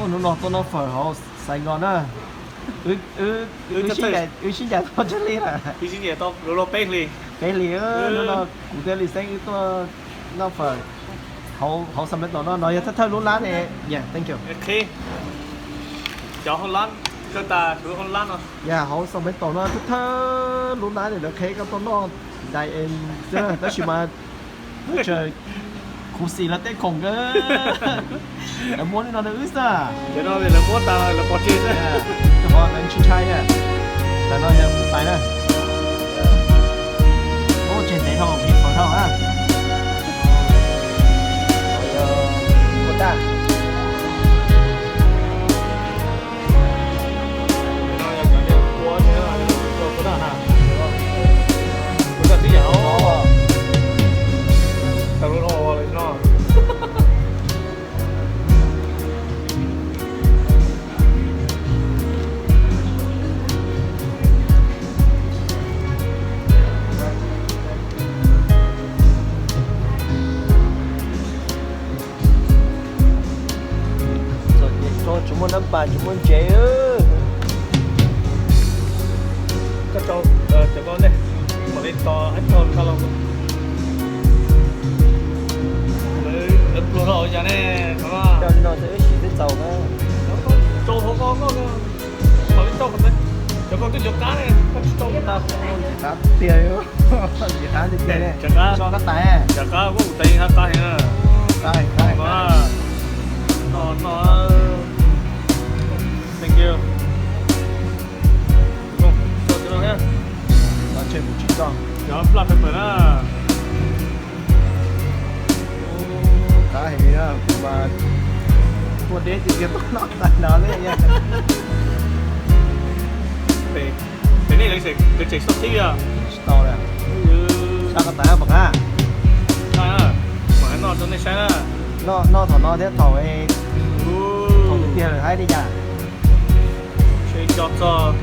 Hnub no tuaj noj fawm hauv Saigon na. Wb sib ncaim tau tsawg hli lawm? Peb hlis. Hnub no kuv thiab Lis Xeeb wb tuaj noj fawm hauv Sacramento no, no yog thawj thawj lub lab ne. Yog, thank you. Cov hauv lab, kawg tas hauv lab no. Yog hauv Sacramento no thawj thawj lub lab ne, lawv qhia koj tuaj noj dine in xwb, tab sis mas tseem khuv xim lawv tej khoom kawg. Lawv muab li no rau wb xwb. Cov no lawv muab tas lawv pov tseg xwb. Cov no lawv tsis ntshai na. Ntawm no yog kuv pais na. Ub, tseg ntev dhau, pib faus dhau na. Ua tag. Txom nyem, tsis muaj nab pas, tsis muaj ntsev. Koj tso, cov koj ne, mam li tos ib tog tag los. Lawv pluag los ua cas ne? Coj li no xwb wb sim twb txaus na. Tso hauv ko, mam li tso qhov ntawd. Cov koj twb cov qab ne, koj tsis tso qab. Ntxim qab tiag, ntxim qab tiag tiag ne. Tso kab tais. Cov qab kuj tais qab heev na. Qab heev, qab heev. No, no. Thank you. Cov tseg kuv tsis tso. Cov black pepper na. Qab heev na, kuv mas tuaj deb tiag tiag tuaj noj tais no ne. Pem nej lawv tseem tau thib os. Tsis tau li. Sab ko tais pom qab. Noj thaum no thiab thaum, thaum tiag lawm haib li cas. Nco txog,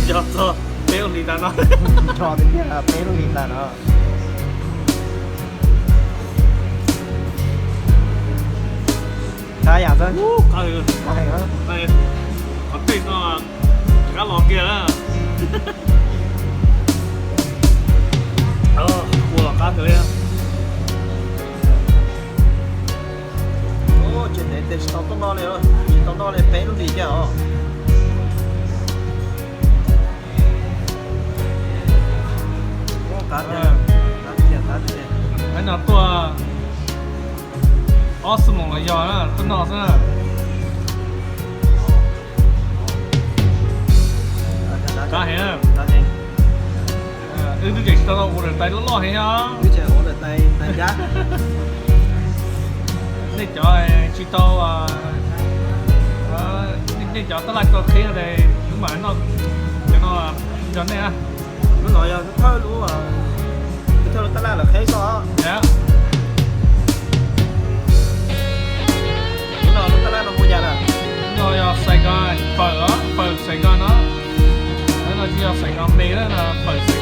nco txog peb lub hlis tas no. Nco tiag tiag peb lub hlis tas no. Qab yam xwb. Qab heev. Qhov twg no rov qab los kiag na. Ua los qab kawg li. Tsis ntev tias tsis tau tuaj noj li, tsis tau noj li peb lub hlis kiag os. Qab tiag, qab tiag, qab tiag. Qab no tuaj ob xuab moos los yog na, tuaj noj xwb na. Qab heev. Wb twb tseem tsis tau ua daim tais loj loj heev os. Wb tseem ua daim tais, tais nkab. Nej cov tsis tau, nej cov tab laj tau qhib, wb mam noj cov no nrog nej na. Lub no yog thawj lub, thawj lub tab laj lawv qhib xwb. Lub no lub tab laj no hu cas lawm? Lub no yog Saigon phawm, phawm Saigon no. Lub no tsis yog Saigon me, lub no phawm Saigon.